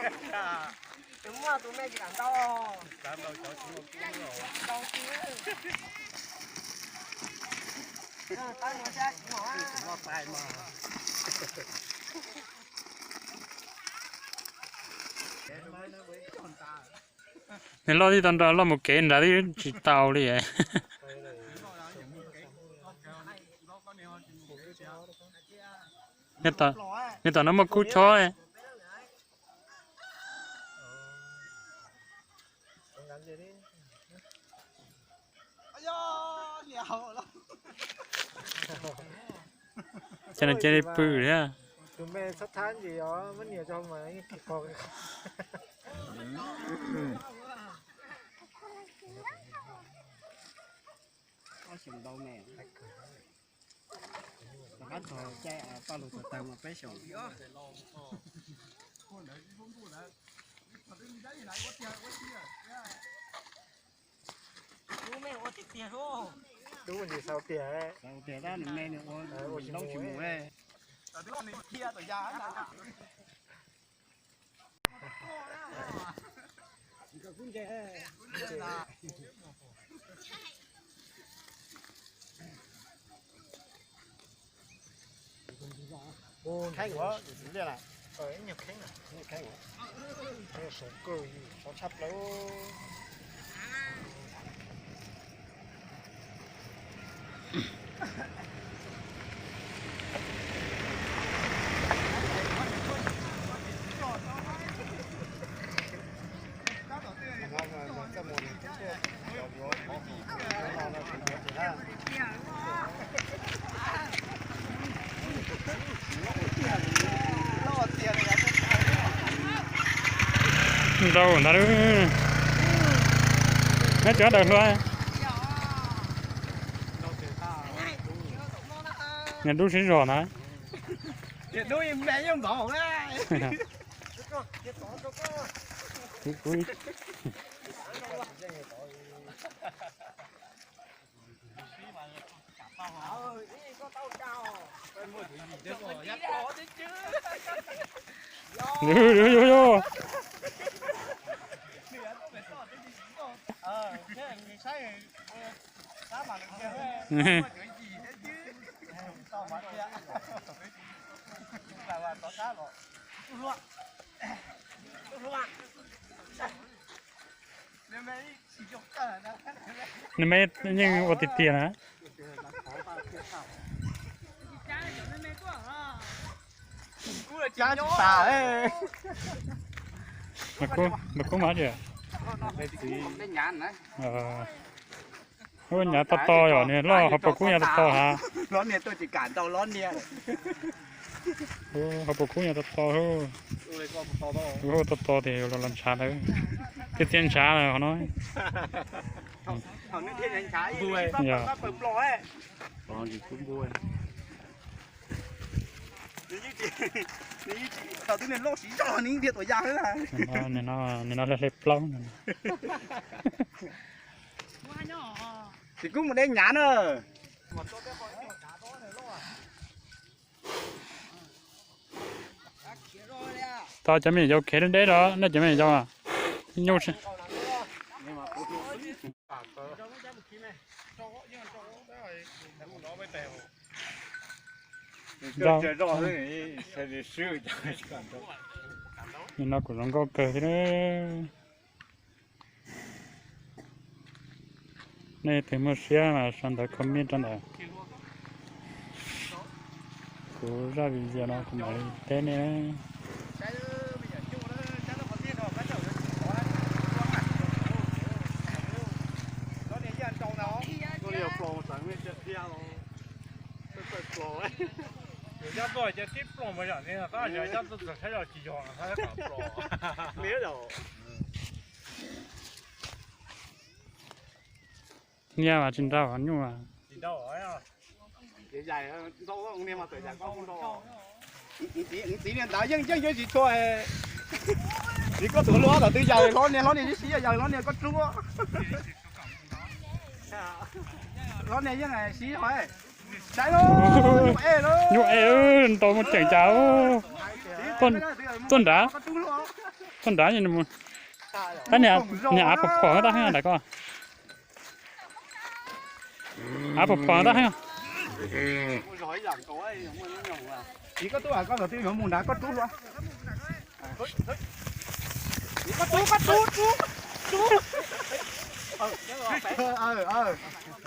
Tus muaj tus me tsis kam ntau. Nws loj tib tau nrad, loj mus kev nrad twb tsis tau li. Nws tom no muaj kub chob. Ces nws cia li pw thiab. Tus me txhob thab ntsis os, muab nias rau mas. Rov qab txog caij paj lug txog tag mas peb xyoos. Tub me ua tiag tiag, xaus tiag tab nws me nws ua ua tsis mus. Kheeb ua, ib nyuag kheeb, ib nyuag kheeb ua, sov kawg, sov tshaj plaws. Nrau ntag, neb tsis daws hlua. Nws dub sib zog ntag. Yuj, yuj, yuj. Nws me yeej ua tiag tiag na. Npawg Kub mas tsis, ua nyav to to yom, nws loj hauv paus kub nyav to to ha. Hauv paus kub nyav to to, to to ces los los ntshav ntawd. Txias txias ntshav lawm qhov no. Nim no hle hle plaub no. Tsis kub mus de nyav na. Tau cov me nyuam yaus khiav deb deb los, nej cov me nyuam yaus nyuj. Nim no kuv zoo nkauj kawg thiab. Nej leej twg muaj siab mas sau ntawv comment rau ntawm kuv zaj video no kuv mam li teb nej. Nyiaj mas tsis nrau nyuj. Txiv niag ntawd yeej yeej yuav tsis tshua. Txiv koj tuav luag tom twg yawg hlob niag, hlob niag sib sib yawg hlob niag koj rub. Hlob niag yeej sib hov. Saib lauj, nyuj es lauj. Nyuj es, ntaus muaj ceem cas. Tuaj nrad. Nrad, tab niag av phom phom tab heev nrad ko. Av phom phom tab heev. Koj tub, koj tub, koj tub, koj tub, koj tub, koj tub.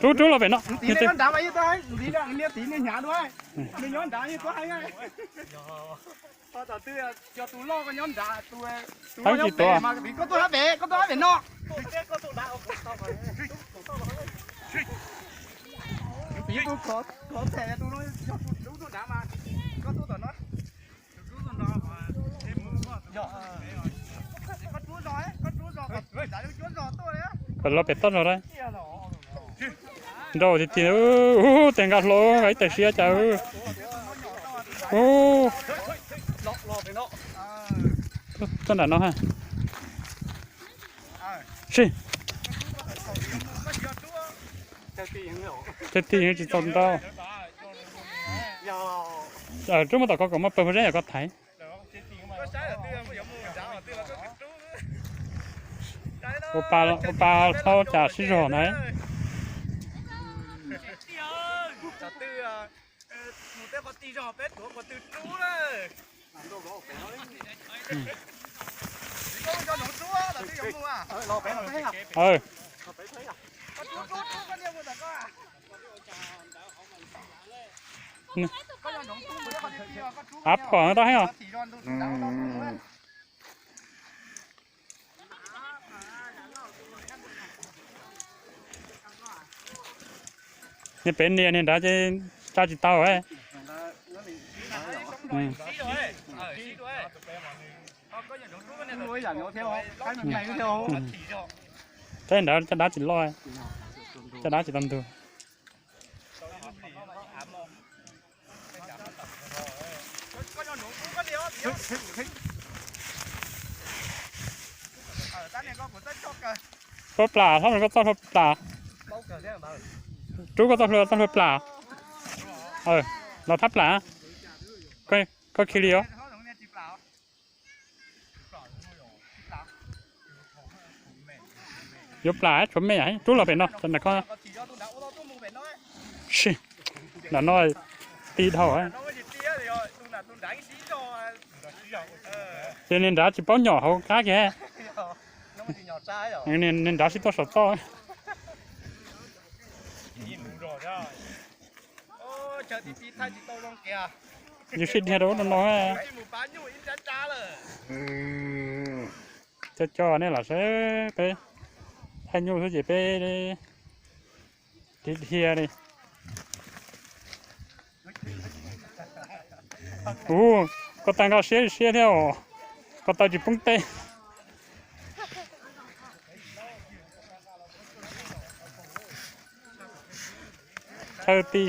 Rub, rub los pem no. Nyob nrad mas yeej tuaj heev, niag tim niag hnyav dua, nws nyob nrad yeej tuaj heev. Tom twg yog tus loj koj nyob nrad, tus, tus loj nyob pem mas koj tuaj hab pem, koj tuaj hab pem no. Tus tim tus khov them tus no yog tus rub tuaj nrad mas koj tuaj tom no. Koj rub zog, koj rub zog, koj rub zog tuaj li. Kom los pem toj zog lawm. Nrau tiag tiag, ub, tes nqa hlo nqa ib tes siab cas. Ub, txoj nram no ha. Sib, chaw ti tsis txaus nrau. Rub muab tom ko kom muaj pawg pawg zeb yog koj thaiv. Ua pa, ua pa thaub cas sib zog ntawd. Av phom tau heev os. Niag pem nias niag nrad ces tsa tsis tau. Teb nrad caj dab tsis loj, caj dab tsis tau ntug. Hlua plas, hlob, koj txoj hlua plas. Rub koj txoj hlua, txoj hlua plas. Los thab plas. Koj khi li os. Yuav plas tshuav me, rub los pem no, nram ko. Sib, nram no ti dhau. Ces niag nrad tsis paub nyom hauv qab kiag. Niag nrad sib tuaj saum toj. Yus sib dhia rau ub rau no. Cov cov nej lam saib peb thaij nyuj xwb ces peb dhia li. Ub, ko taw nqa siab siab thiab os, ko taw tsis poob teb. Chaw ti.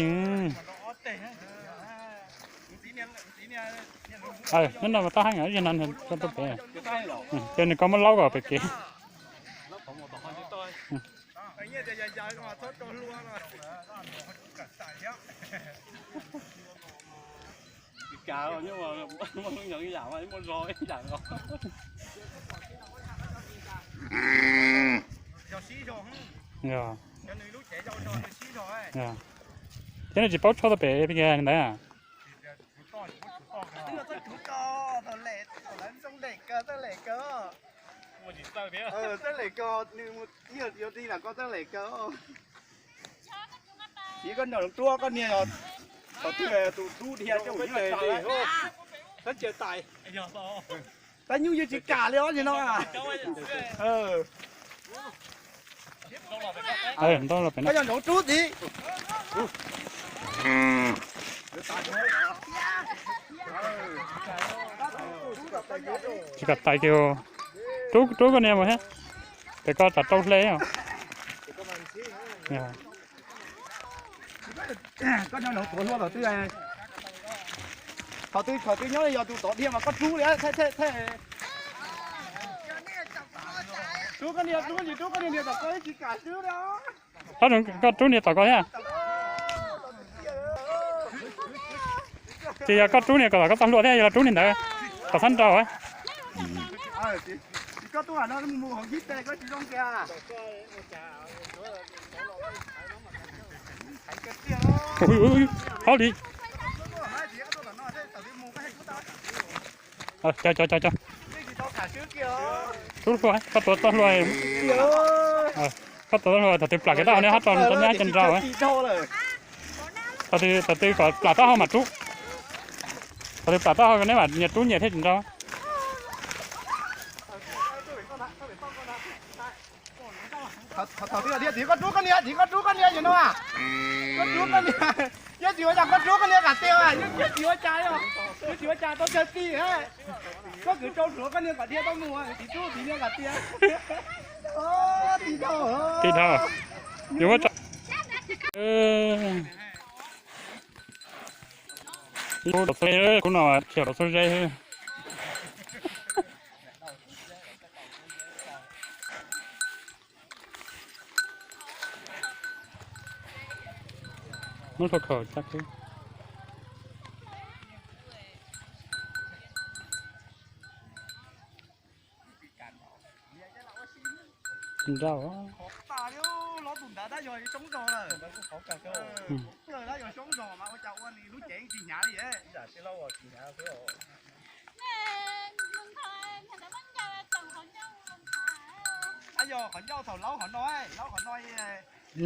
Nyob no mas tab heev, ib yam no tuaj pem. Ces nws ko muab laub kom pem kev. Thiab nej tsis paub tshuab tau pem ntawd. Koj niag, tus rub dhia coj mus tab nyuj yeej tsis kam li os no. Koj yog nrov rub txiv. Tsis kam tais kiag. Rub, rub koj niag mus thiab. Pem ko tsam rau hle. Koj nyob nrov tuav hlua tom twg? Thaum twg thaum twg nyob yog tus tod dhia mas koj rub li. Rub koj niag, rub tsis rub koj niag nias tom koj tsis kam swb li. Koj rub nias tom ko thiab. Ces yog koj rub nias kom tom koj txoj hlua thiab, yog los rub nias ntawd kom txhob nrau. Koj tuaj no mus hauv yib tes koj tsis zoo kiag. Ui, ui, ui, hauj li. Cov, cov, cov, cov. Tub hlua, koj tuav txoj hlua. Koj tuav txoj hlua, thaum twg plam kiag taub hau neb ho rau nyab ces nrau. Thaum twg, thaum twg kom plam taub hau mam rub. Thaum twg plam taub hau neb mam nyias rub nyias thiaj tsis nrau. Thaum twg tias koj rub koj niag, tias koj rub koj niag ces no, koj rub koj niag, yog tsis ua cas koj rub koj niag kom tiag, yog tsis ua cas, yog tsis ua cas tau kawg tij. Koj kwv rau suav koj niag kom dhia tau mus, tsis rub tsis niag kom tiag. Tij dhau. Yuav muab tso. Kuv no khiav rau txhua ze. Muab hlua khaws txaj kub. Tsis nrau.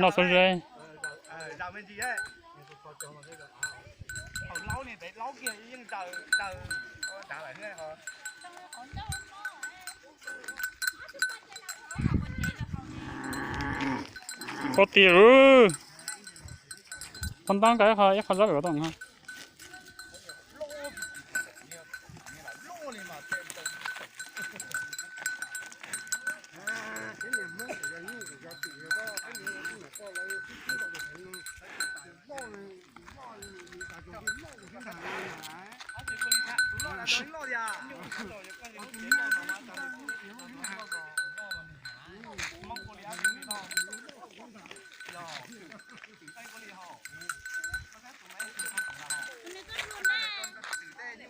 Noj xub zeb. Qhuav tiag. Qhov ntab nqa ib qho, ib qho zaub pem tom no.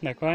Daim ko.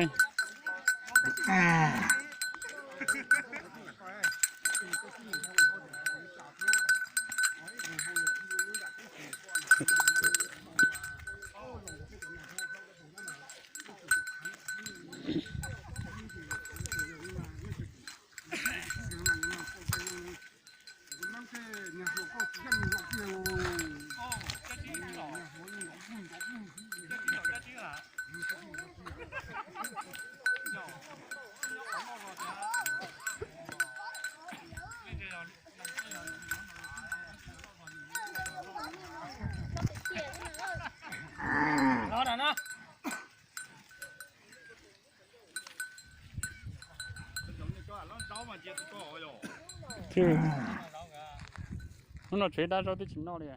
Hnub no tshuav ib dab zaub twb tsis noj li.